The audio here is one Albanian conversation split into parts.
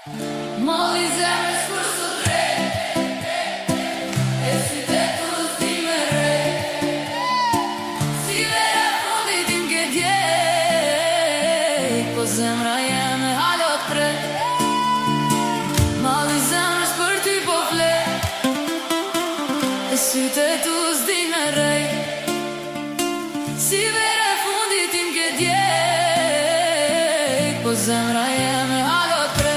Malli zemrës kur s'u tret, E sytë e tu s'din me rrejt. Si vera e fundit im ke djeg, Po zemra jeme hala t'pret. Malli zemrës për ty po flet, E sytë e tu s'din me rrejt. Si vera e fundit im ke djeg, Po zemra jeme hala t'pret.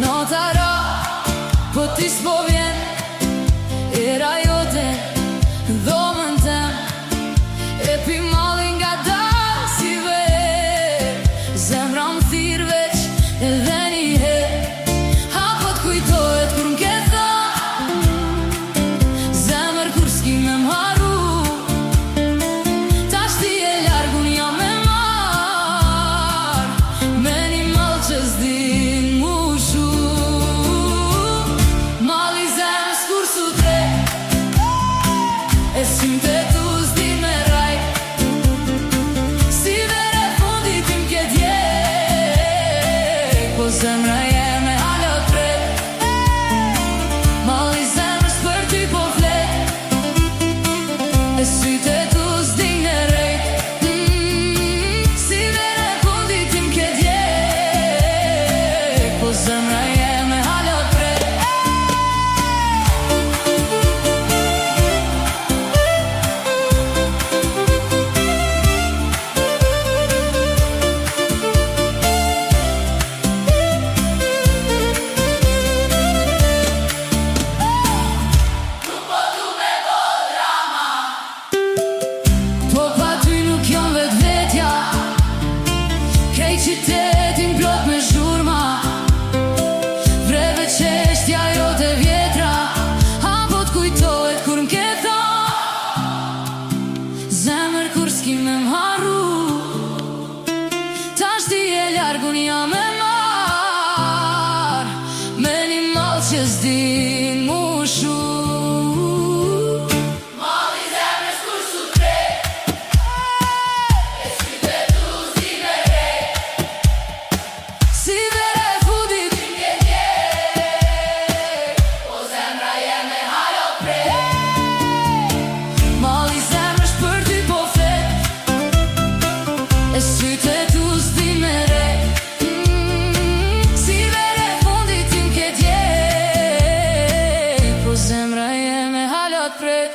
Nata ra, po ti s'po vjen, Era jote, dhomën tem, E pi malli nga dal si ver, Zemra më thirr veç edhe një herë. A po t'kujtohet kur m'ke thanë, Zemër kur s'ki me m'harru, Tash ti e larg unë jam e marr, Me një mall që s'din mu shu. Malli zemrës kur s'u tret, E sytë e tu s'din me rrejt. Si vera e fundit im ke djeg, Po zemra jeme hala t'pret. Malli zemrës për ty po flet, E sytë e tu s'din me rrejt. Si vera e fundit im ke djeg, Po zemra jeme hala t'pret. Nuk po du me bo drama. Po pa ty nuk jam vetvetja, Kej qytetin plot me zhurma, Vreve qeshtja jote vjetra. A po t'kujtohet kur m'ke thanë, Zemër kur s'ki me m'harru, Tash ti e larg unë jam e marr, Me një mall që s'din mu shu. Malli zemrës kur s'u tret, E sytë e tu s'di me rrejt. Si vera e fundit Im ke djeg, Po zemra jeme hala t'pret. Malli zemrës për ty po flet, E sytë e tu s'din me rrejt. Si vera e fundit im ke djeg, Po zemra jeme hala t'pret.